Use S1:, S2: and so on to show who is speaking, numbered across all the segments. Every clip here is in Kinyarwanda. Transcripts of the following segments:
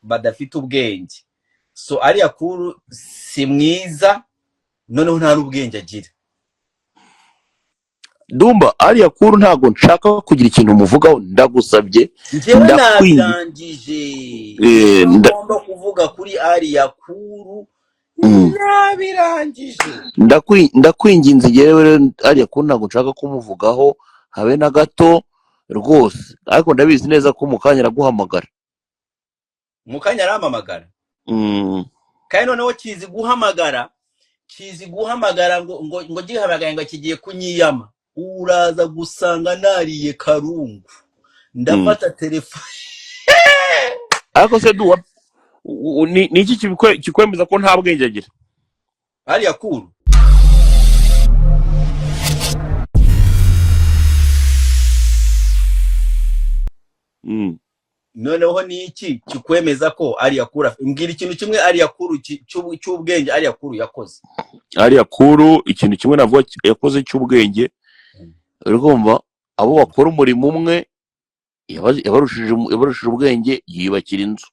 S1: Badafite ubwenge. So Alliah Cool si mwiza, noneho nta n'ubwenge agira.
S2: Dumba, Alliah Cool ntabwo nshaka kugira ikintu muvugaho, ndagusabye.
S1: Njyewe
S2: Ndakwingi
S1: nabirangije. Icyo ngomba kuvuga kuri Alliah Cool nabirangije.
S2: Ndakwinginze njyewe rero, Alliah Cool ntabwo nshaka kumuvugaho habe na gato rwose, ariko ndabizi neza ko mu kanya araguhamagara.
S1: Mu kanya arampamagara. Kandi noneho kizi guhamagara, kizi guhamagara ngo gihamagaye ngo kigiye kunyiyama, uraza gusanga nariye karungu. Ndafata telefone.
S2: Ariko se duwa ni iki kikwemeza ko nta bwenge agira?
S1: Alliah Cool. Noneho ni iki kikwemeza ko Alliah Cool, mbwira ikintu kimwe Alliah Cool cy'ubwenge Alliah Cool yakoze.
S2: Alliah Cool, ikintu kimwe navuga yakoze cy'ubwenge, uri kumva, abo bakora umurimo umwe yabarushije ubwenge, yiyubakira inzu.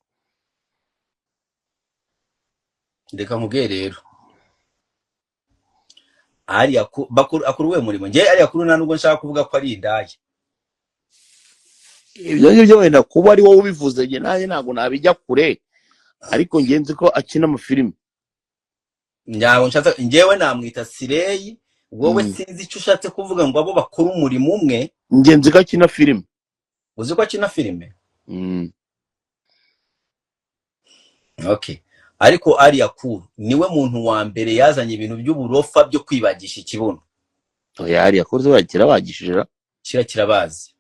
S1: Reka nkubwiye rero, Alliah akora uwuhe murimo? Njye Alliah Cool nta nubwo nshaka kuvuga ko ari indaya.
S2: Ibyo ngibyo wenda kuba ari wowe ubivuze, njye nanjye ntabwo nabijya kure, ariko njye nzi ko akina amafilimi.
S1: Ntabwo nshatse, njyewe namwita slay wowe. Sinzi icyo ushatse kuvuga ngo abo bakora umurimo umwe.
S2: Njye nzi ko akina filime.
S1: Uzi ko akina filime?
S2: Mm.
S1: Okay, ariko Alliah Cool niwe muntu wa mbere yazanye ibintu by'uburofa byo kwibagisha ikibuno.
S2: Oya, Alliah Cool kirabagishije ra?
S1: Kira kirabazi.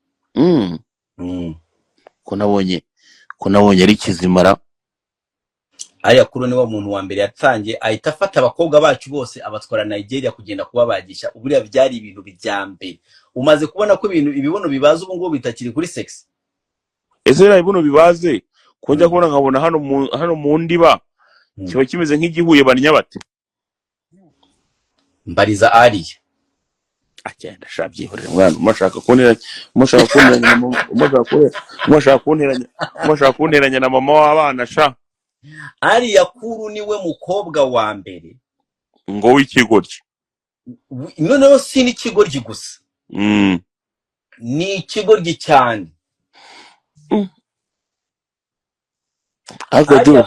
S2: Ko nabonye ari kizimara.
S1: Alliah Cool niwe muntu wa mbere yatangiye, ahita afata abakobwa bacu bose abatwara Nigeria kugenda kubabagisha. Buriya byari ibintu bya mbere. Umaze kubona ko ibintu ibibuno bibaza ubu ngubu bitakiri kuri sex.
S2: Ese biriya bibuno bibaze ko njya kubona nkabona hano mu ndiba kiba kimeze nk'igihuye, bannya bate?
S1: Mbariza Alliah.
S2: Agenda sha, byihorere mwana, mushaka kunteranya na mama, mushaka kunteranya na mama w'abana sha.
S1: Alliah Cool niwe mukobwa wa mbere
S2: ngo w'ikigoryi.
S1: Noneho si n'ikigoryi gusa, ni ikigoryi cyane.
S2: Ariko du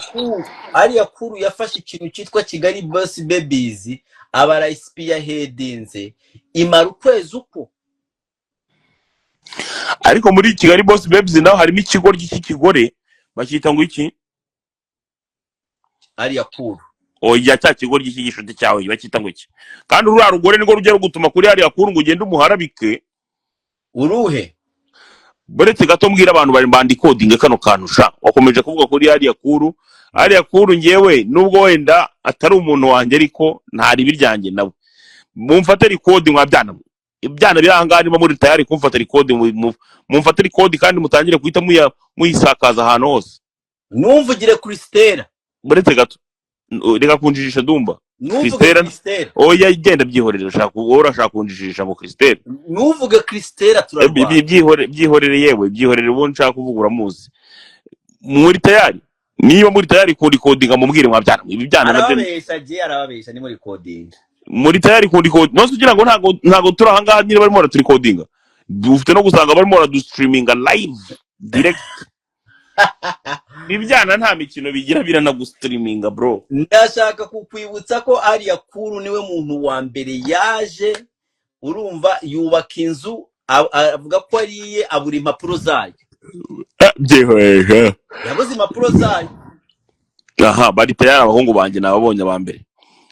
S1: Alliah Cool yafashe ikintu cyitwa Kigali Boss Babes, aba arayispearheadinze, imara ukwezi uko.
S2: Ariko muri Kigali Boss Babes naho harimo ikigoryi cy'ikigore, bacyita ngo iki?
S1: Alliah Cool.
S2: Oya, cya kigoryi cy'igishuti cyawe bacyita ngo iki? Kandi ruriya rugore nirwo rujya rugutuma kuri Alliah Cool ngo ugende umuharabike.
S1: Uruhe?
S2: Buretse gato mbwira abantu bari bandikodinga kano kantu sha. Wakomeje kuvuga kuri Alliah Cool. Alliah Cool, ngewe nubwo wenda atari umuntu wanjye, ariko nta ribi ryanjye nawe. Mumfate record mwa byana mwe. Ibyana biri ahangaha, niba muri tayari kumfata record, mumfate record kandi mutangire guhita muyisakaza ahantu hose.
S1: Numvugire Christella.
S2: Buretse gato, reka kunjijisha, Dumba.
S1: Numvuge
S2: Christella.
S1: Christella.
S2: Oya, genda, byihorere, ushaka wowe urashaka kunjijisha ngo Christella.
S1: Numvuge Christella, turarwana.
S2: Byihorere yewe, byihorere. Uwo nshaka kuvuga uramuzi. Muri tayari? Niba muri tayari kundikodinga mubwire mwa byana mwe. Ibi byana nabyo
S1: Arababesha je, arababesha, ni muri recording.
S2: Muri tayari kundikodinga nose ugira ngo ntago turi ahangaha nyine barimo baraturikodinga? Ufite no gusanga barimo baradustreaminga live direct. Ibyana nta mikino bigira, biranagustreaminga bro.
S1: Ndashaka kukwibutsa ko Alliah Cool niwe muntu wa mbere yaje, urumva, yubaka inzu, avuga ko ariye, abura impapuro zayo.
S2: Byihorere.
S1: Yabuze impapuro zayo.
S2: Aha bari tayari, abahungu banjye nababonye aba mbere.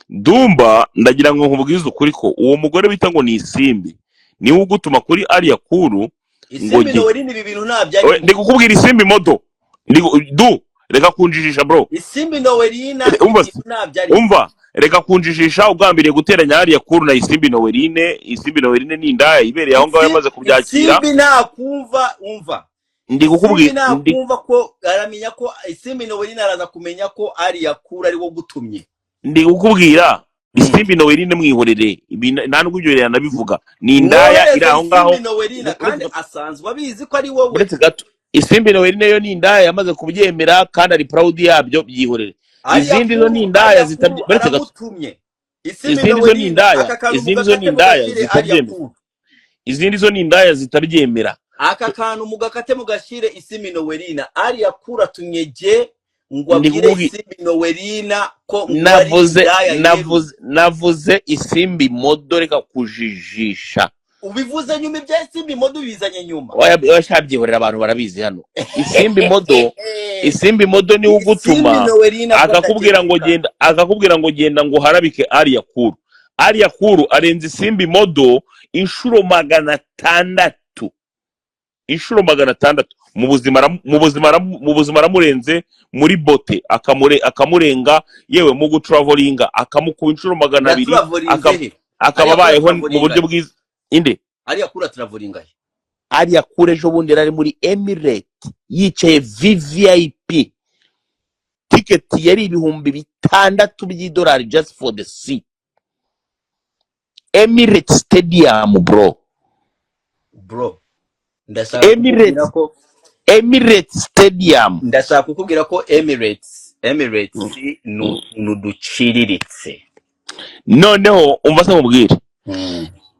S2: Dumba, ndagira ngo nkubwize ukuri ko uwo mugore bita ngo ni Isimbi niwe ugutuma kuri Alliah Cool ngo
S1: Isimbi Noeline, ibi bintu ntabyo
S2: We,
S1: arimo.
S2: Ndi kukubwira Isimbi modo. Du, reka kunjijisha bro.
S1: Isimbi Noeline, ibi
S2: Umva
S1: bintu ntabyo arimo.
S2: Umva, reka kunjijisha ugambiriye guteranya Alliah Cool na Isimbi Noeline. Isimbi Noeline ni indaya ibereye aho ngaho, yamaze kubyakira.
S1: Isimbi nakumva, umva,
S2: Ndi
S1: Isimbi
S2: kukubwira ndi
S1: nakumva ko aramenya ko Isimbi Noeline araza kumenya ko Alliah Cool ari wo gutumye.
S2: Ndi kukubwira Isimbi Noeline, mwihorere. Ibi nta nubwo ibyo yanabivuga, ni indaya iri
S1: Mwohereze
S2: aho ngaho.
S1: Isimbi Noeline, kandi asanzwe abizi ko ari wowe.
S2: Uretse gato. Isimbi Noeline yo ni indaya, yamaze kubyemera kandi ari proud yabyo, byihorere.
S1: Ariya
S2: Izindi zo ni
S1: Kuru,
S2: indaya
S1: Ariya
S2: zitabye.
S1: Kuru
S2: Baretse gato.
S1: aramutumye. Isimbi
S2: Izindi zo ni
S1: Noeline,
S2: indaya,
S1: aka kantu
S2: izindi zo ni
S1: mugakate
S2: indaya
S1: mugashyire Ariya
S2: zitabyemera.
S1: Kuru.
S2: Izindi zo ni indaya zitabyemera.
S1: Aka kantu mugakate mugashyire Isimbi Noeline. Ariya Kuru atumye jye ngo
S2: Ndi
S1: abwire
S2: kukubwira.
S1: Isimbi Noeline ko ngo ari
S2: Navuze
S1: indaya yeruye.
S2: Navuze Isimbi Model, reka kujijisha.
S1: Ubivuze nyuma, ibya Isimbi Model ubizanye nyuma.
S2: Oya, abantu barabizi hano. Isimbi Model, Isimbi Model niwe
S1: Isimbi
S2: ugutuma
S1: Noeline ko
S2: akakubwira ngo
S1: adaceceka.
S2: genda, akakubwira ngo genda ngo uharabike Ariya Kuru. Ariya Kuru arenze Isimbi Model inshuro 600, inshuro 600 mu buzima. Mu buzima aramurenze muri bote, akamurenga yewe mu gutravelinga, akamukuba inshuro 200.
S1: Yatravelinze he?
S2: Akaba
S1: Ariya Kuru
S2: abayeho mu
S1: atravelinga
S2: buryo
S1: he?
S2: bwiza. Inde?
S1: Ariya Kuru atravelinga he?
S2: Ariya Kuru ejo bundi yari ari muri Emirate yicaye VVIP, tiketi yari 6000 by'idolari just for the seat, Emirates Stadium, bro.
S1: Bro, ndashaka kukubwira
S2: Emirates
S1: ko
S2: Emirates Stadium.
S1: Ndashaka kukubwira ko Emirates ni utuntu duciriritse.
S2: Noneho umva se mubwire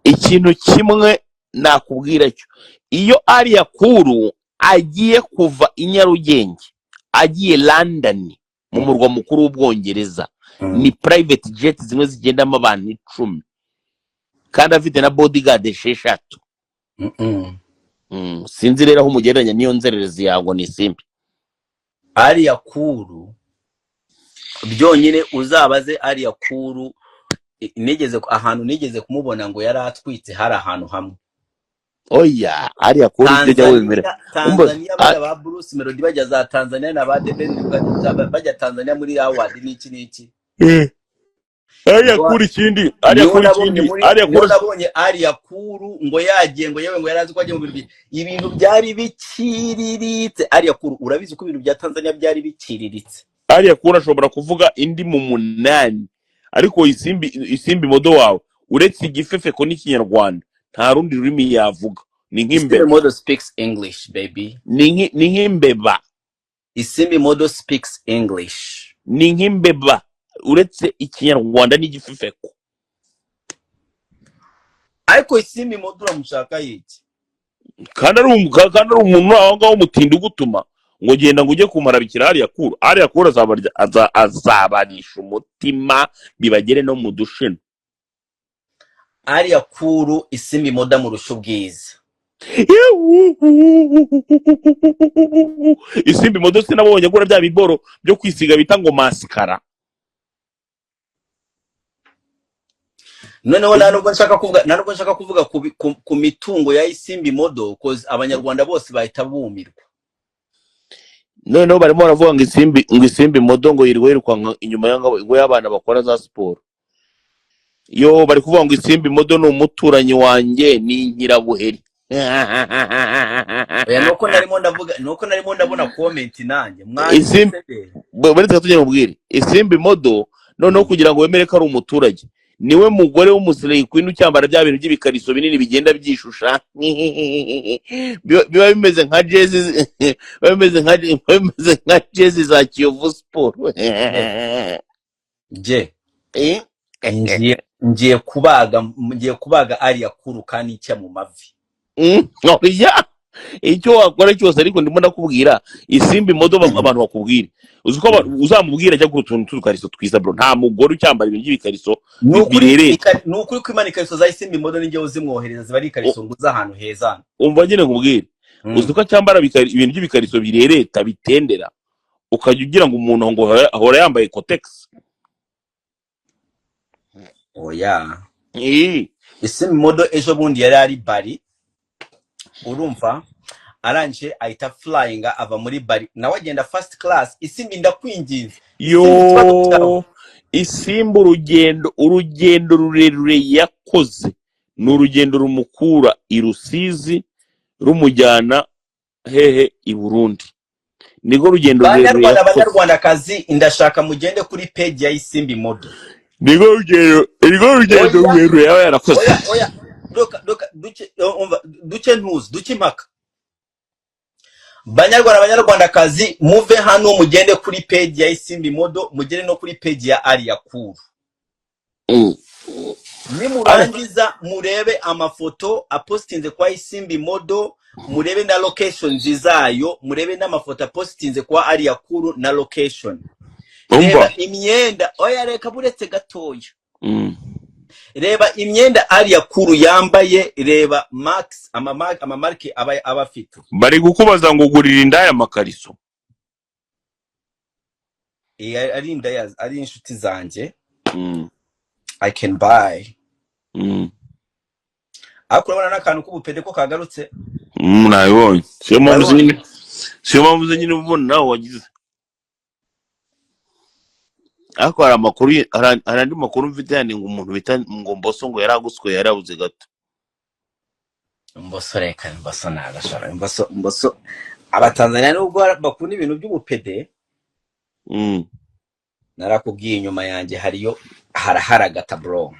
S2: ikintu kimwe nakubwira cyo: iyo Ariya Kuru agiye kuva i Nyarugenge agiye London, mu murwa mukuru w'Ubwongereza, ni private jet zimwe zigendamo abantu 10, kandi afite na bodyguard 6. Sinzi rero aho umugereranya n'iyo nzererezi yawe ni Isimbi.
S1: Ariya Kuru byonyine, uzabaze Ariya Kuru, nigeze ahantu nigeze kumubona ngo yari atwitse, hari ahantu hamwe.
S2: Oya, Ariya Kuru ibyo jya wemera.
S1: Tanzania.
S2: Umva.
S1: Tanzania, bajya ba Bruce Melody, bajya za Tanzania na ba The Ben, bajya Tanzania muri award n'iki n'iki.
S2: Ariya
S1: Ngo
S2: Kuru ikindi, Ariya
S1: niho
S2: Kuru
S1: nabonye
S2: ikindi
S1: muri
S2: Ariya
S1: niho
S2: Kuru
S1: nabonye Ariya Kuru ngo yagiye, ngo yewe ngo yari azi ko agiye mu bintu ibintu byari biciriritse. Ariya Kuru urabizi ko ibintu bya Tanzania byari biciriritse.
S2: Ariya Kuru ashobora kuvuga indimi 8, ariko Isimbi Model wawe, uretse igifefeko n'ikinyarwanda, nta rundi rurimi yavuga, ni
S1: Isimbi
S2: nk'imbeba.
S1: Model speaks English, baby.
S2: Ni nk'imbeba.
S1: Isimbi Model speaks English.
S2: Ni nk'imbeba, uretse ikinyarwanda n'igifefeko.
S1: Ariko Isimbi Model uramushaka yiki?
S2: Kandi ari umuntu aho ngaho umutindi ugutuma ngo genda ngo ujye kumarabikira Ariya Kuru. Ariya Kuru azabarisha umutima bibagere no mu dushino.
S1: Ariya Kuru, Isimbi Model amurusha ubwiza.
S2: Isimbi Model sinabonye agura bya biboro byo kwisiga bita ngo mascara.
S1: Noneho nta nubwo nshaka kuvuga ku mitungo ya Isimbi Model, 'cause abanyarwanda bose bahita bumirwa.
S2: Noneho barimo baravuga ngo Isimbi Model ngo yirirwa yirukanka inyuma ngo y'abana bakora za siporo. Yo bari kuvuga ngo Isimbi Model ni umuturanyi wanjye, ni inkirabuheri.
S1: Oya, nuko narimo ndavuga, nuko narimo ndabona comment nanjye
S2: Isimbi
S1: mwanditse.
S2: Baretse tujye mubwire Isimbi Model noneho, kugira ngo wemere ko ari umuturage, niwe mugore w'umusireyi queen ucyambara bya bintu by'ibikariso binini bigenda byishusha, biba bimeze nka jezi, biba bimeze nka jezi za Kiyovu Sport.
S1: Je ngiye kubaga Ariya Kuru kandi nshya mu mavi.
S2: Oya, icyo wakora cyose, ariko ndimo ndakubwira Isimbi Model, abantu bakubwire, uzi ko uzamubwira ajya kugura utuntu tw'udukariso twiza, bro. Nta mugore ucyambara ibintu by'ibikariso
S1: Ni ukuri.
S2: birereta.
S1: Ni ukuri ko Imana, ikariso za Isimbi Model ninjye uzimwohereza, ziba ari ikariso nguze ahantu heza.
S2: Umva nyine nkubwire, uzi ko acyambara ibintu by'ibikariso birereta, bitendera, ukajya ugira ngo umuntu ngo ahora yambaye Kotex.
S1: Oya, Isimbi Model ejo bundi yari ari Bali, urumva, arangije ahita flyinga ava muri Bali, nawe agenda first class. Isimbi, ndakwinginze,
S2: Yo.
S1: Isimbi, ikibazo cyawe.
S2: Isimbi, urugendo rurerure yakoze ni urugendo rumukura i Rusizi rumujyana hehe? I Burundi. Nirwo rugendo rurerure
S1: Banyarwanda,
S2: yakoze.
S1: Banyarwandakazi, ndashaka mugende kuri page ya Isimbi Model.
S2: Nirwo rugendo
S1: Oya.
S2: rurerure yaba yarakoze.
S1: Oya, doka doka, duce, umva, duce, ntuzi duce impaka. Banyarwanda, banyarwandakazi, muve hano mugende kuri page ya Isimbi Model, mugere no kuri page ya Alliah Cool. Nimurangiza murebe amafoto apostinze kwa Isimbi Model, murebe na locations zayo, murebe n'amafoto apostinze kwa Alliah Cool na location.
S2: Umva.
S1: Reba imyenda, oya, reka, buretse gatoya. Reba imyenda Alliah Cool yambaye, reba max amamarike aba afite.
S2: Bari kukubaza ngo ugurira indaya amakariso.
S1: Ari indaya, ari inshuti zanjye, I can buy. Ariko urabona n'akantu k'ubupede ko kagarutse.
S2: Nabibonye, siyo mpamvu
S1: Urabibona?
S2: nyine, siyo mpamvu nyine ubona nawe wagize. Ariko hari amakuru, hari andi makuru mfite yandi ngo umuntu bita ngo Mboso ngo yaraguswe, yarabuze gato.
S1: Mboso, reka, Mboso nagashora. Mboso, Mboso, Abatanzania nubwo bakunda ibintu by'ubupede, narakubwiye, inyuma yanjye hariyo haraharagata, bro.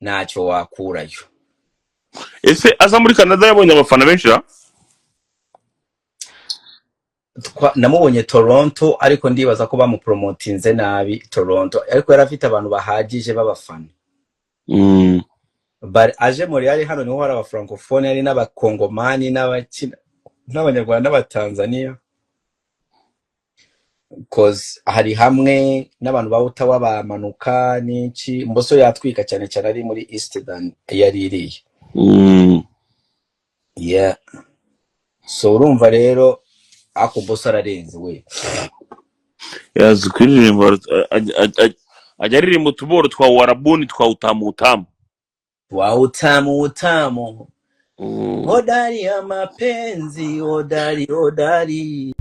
S1: Ntacyo wakurayo.
S2: Ese aza muri Canada yabonye abafana benshi ra?
S1: Namubonye Toronto, ariko ndibaza ko bamupromotinze nabi Toronto, ariko yari afite abantu bahagije b'abafana. But aje Montreal hano niho hari abafrancophone, hari n'abakongomani n'abakina n'abanyarwanda n'abatanzania, 'cause hari hamwe n'abantu ba Ottawa bamanuka n'iki. Mboso yatwika cyane cyane ari muri East than yari iriya. Yeah, so urumva rero, ako Mboso ararenze we.
S2: Yazi kuririmba, ajya aririmba utuboro twa warabuni twa utamu utamu.
S1: Wa utamu utamu. Hodari ya mapenzi, hodari hodari.